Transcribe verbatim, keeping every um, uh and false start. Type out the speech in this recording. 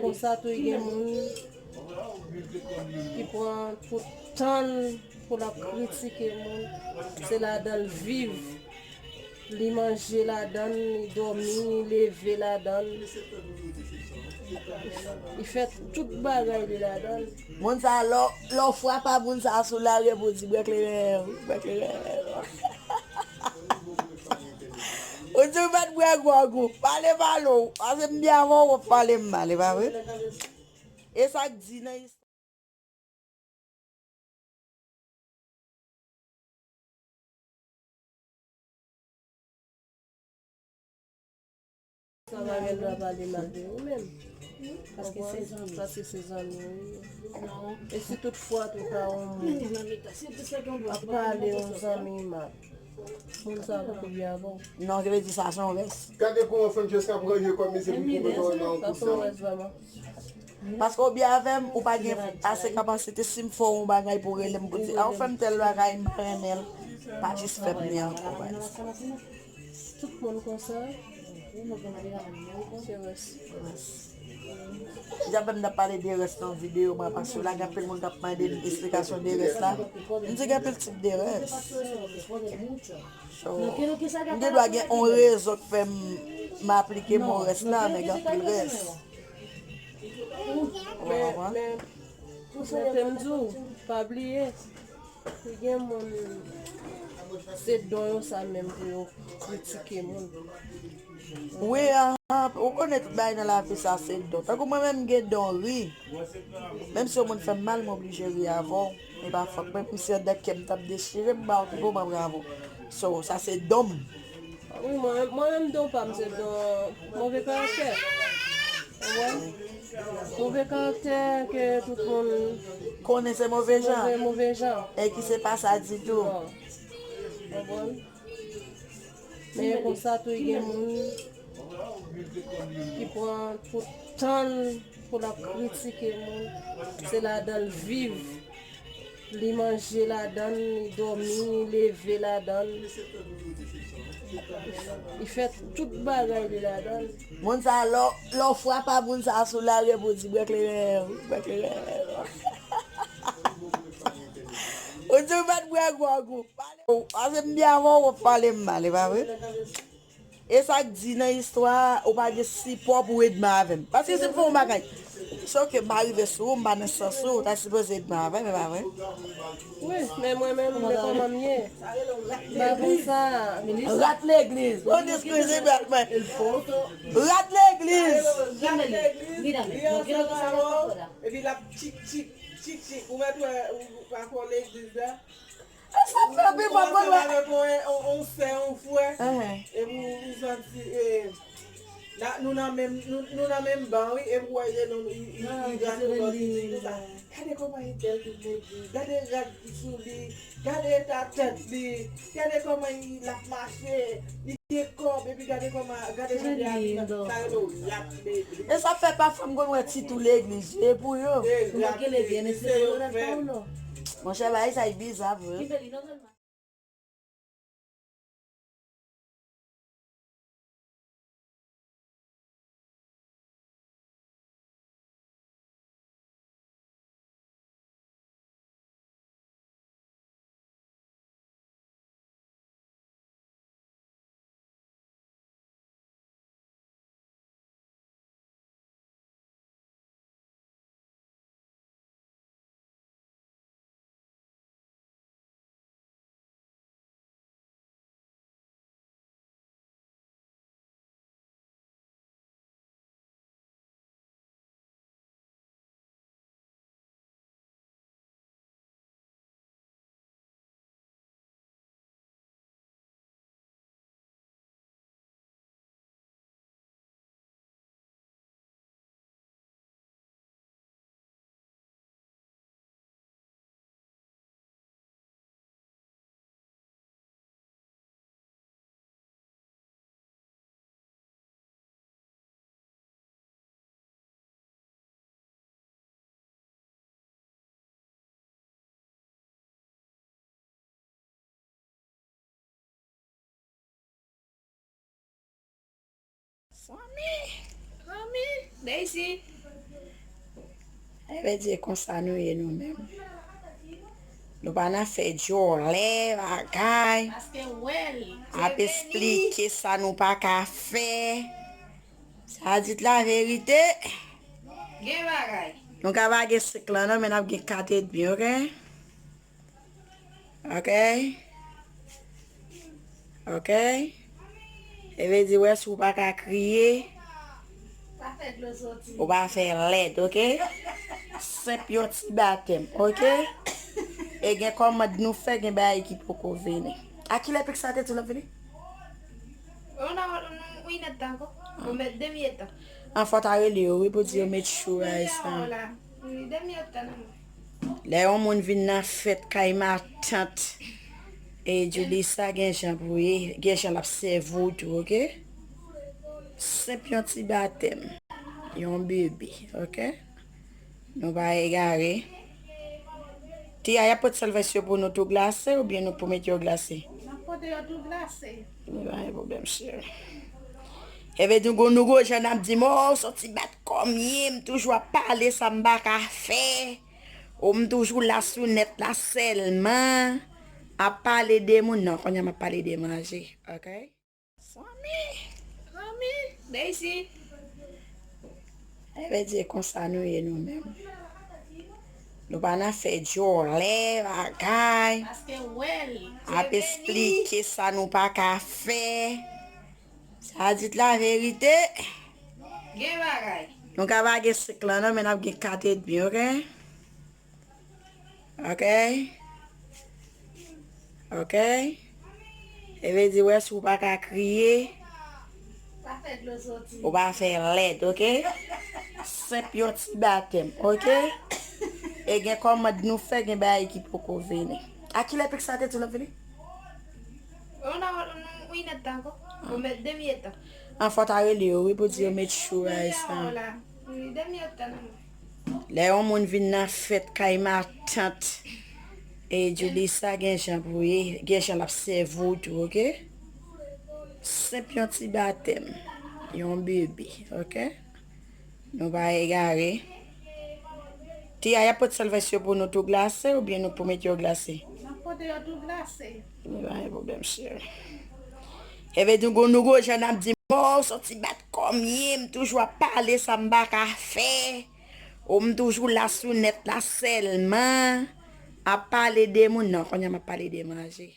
Konsa tou, gen moun ki pran tout tan l pou l ap kritike moun. Se ladan l viv. Li manje ladan l, li dòmi, li leve ladan l. Li fè tout bagay li ladan l. Moun sa, lè w, lè w frape a moun sa sou lari, epi w di, "Bwè kleren, bwè kleren." Ou di, "Ou mèt bwè gwòg ou." Pale, pale w. Pase m byen avan w, w ap pale m mal, e pa vre? E sa k di nan istwa. Sa pa gen dwa pale mal de ou menm. Paske se, paske se zanmi w ye. E si tout fwa tou ka yon moun ap pale yon zanmi mal, moun sa poko byen avan w. Non, ki vle di sa se yon rès. Gade kòman Franchès ap ranje kò misye pou pwouve kò l nan yon kout dam. Sa se yon rès vrèman. Paske ou byen avè m, ou pa gen ase kapasite, si m fè w yon bagay pou w rele m pou di, "A, ou fè m tèl bagay, m pa renmen l." Pa jis fè m li ankò, pa jis. Tout moun konsa, se rès. Rès. Jan m t ap pale de rès nan videyo mwen, paske la gen anpil moun k ap mande m esplikasyon de rès la. M di gen anpil tip de rès. So, m gen dwa gen yon rezon k fè m, m aplike mo rès la, men gen anpil rès. Ou konprann? Men, men, men te m di w, pa bliye, gen moun, se don yo sa menm pou yo kritike moun. Wi, aha, ou konnen tout bagay nan lavi sa se don. Tankou mwen menm, m gen don ri. Menm si yon moun fè m mal, m oblije ri avè w. E pa fòt mwen, menm si anndan kè m t ap dechire, m ba w pi bon, m ap ri avè w. So, sa se don m. Wi, mwen, mwen menm, don pa m se don move karaktè. Ou konprann? Move karaktè ke tout moun konnen se move jan. Move, move jan. E ki se pa sa ditou. Non. Ou konprann? Men konsa tou, gen moun ki pran tout tan l pou l ap kritike moun. Se ladan l viv. Li manje ladan l, li dòmi, li leve ladan l. Li fè tout bagay li ladan l. Moun sa, lè w, lè w frape a moun sa sou lari, epi w di, "Bwè kleren, bwè kleren." Ou di, "Ou mèt bwè gwòg ou." Pale, pase m byen avan w ap pale m mal, e pa vre? E sa k di nan istwa a, ou pa gen sipò pou w edme avè m. Paske si m fè yon bagay, se oke, m pa rive sou ou, m pa nan sans ou, ou ta sipoze edme avè m, e pa vre? Wi, men mwen menm, men kòman m ye? M pa konsa. Rat legliz. Bon, eskize m, rat mwen. Rat legliz. Li ansanm avè w, epi l ap tchik, tchik, tchik, tchik. Ou mèt wè, ou pa kwè legliz la. E sa m fè anpil fwa, m konn wè. Ou avèk yon, yon, yon sè, yon frè, epi ou, ou santi, e, na, nou nan menm, nou, nou nan menm ban, wi, epi w wè, e, nou, i, i, i gade nou lòt, i di konsa, "Gade kòman li bèl vin legliz, gade rad sou li, gade eta tèt li, gade kòman l ap mache, li gen kòb, epi gade kòman, gade jan li abiye." Sa rele w rat legliz. E sa fè pafwa m konn wè titou legliz, e pou yo. E rat legliz, se yo menm. Monchè, bagay sa yo biza vre. Sami, Sami, Daisy. Sa vle di konsa nou ye nou menm. Nou pa nan fè djòlè bagay. Paske wè l. Ap esplike sa nou pa ka fè. Sa di t laverite. Gen bagay. Nou ka pa gen senk lan non, men n ap gen kat edmi, oke? Oke? Oke? E vle di wè si w pa ka kriye. Pa fè dlo soti. Ou pa fè lèd, oke? Senp yon ti batèm, oke? E gen kòmand nou fè, gen bagay ki poko vini. A kilè Pixar te di l ap vini? Yon a, yon inèdtan ankò. Ou met demi etan. An fò ta rele yo, wi, pou di yo met chou a esan. Wi, demi etan nan mwen. Lè yon moun vin nan fèt kay matant, e Julissa gen jan pou ye, gen jan l ap sèvi w tou, oke? Senp yon ti batèm, yon bebe, oke? Nou pa egare. Tiya, y ap pote sèl vès yo pou nou tou glase oubyen nou pou mete yo glase? N ap pote yo tou glase. Li pa gen pwoblèm, cheri. E vle di nou gon, nou gon jan n ap di m, o, soti bat kò m ye, m toujou ap pale sa m pa ka fè. O, m toujou la sou nèt la sèlman. Ap pale de moun. Non, kounye a m ap pale de manje, oke? Zanmi, zanmi, Daisy. E vle di konsa nou ye nou menm. Nou pa nan fè djòlè bagay. Paske wè l. Ap esplike sa nou pa ka fè. Sa di t laverite. Gen bagay. Nou ka pa gen senk lan non, men n ap gen kat edmi, oke? Oke? Oke? E vle di wè si w pa ka kriye. Pa fè dlo soti. Ou pa fè lèd, oke? Senp yon ti batèm, oke? E gen kòmand nou fè, gen bagay ki poko vini. A kilè Pixar te di l ap vini? Yon a, yon inèdtan ankò. Ou met demi etan. An fò ta rele yo, wi, pou di yo met chou a esan. Wi, demi etan nan mwen. Lè yon moun vin nan fèt kay matant, e Julissa gen jan pou ye, gen jan l ap sèvi w tou, oke? Senp yon ti batèm, yon bebe, oke? Nou pa egare. Tiya, y ap pote sèl vès yo pou nou tou glase oubyen nou pou mete yo glase? N ap pote yo tou glase. Li pa gen pwoblèm, cheri. E vle di nou gon, nou gon jan n ap di m, o, soti bat kò m ye, m toujou ap pale sa m pa ka fè. O, m toujou la sou nèt la sèlman. Ap pale de moun. Non, kounye a m ap pale de manje.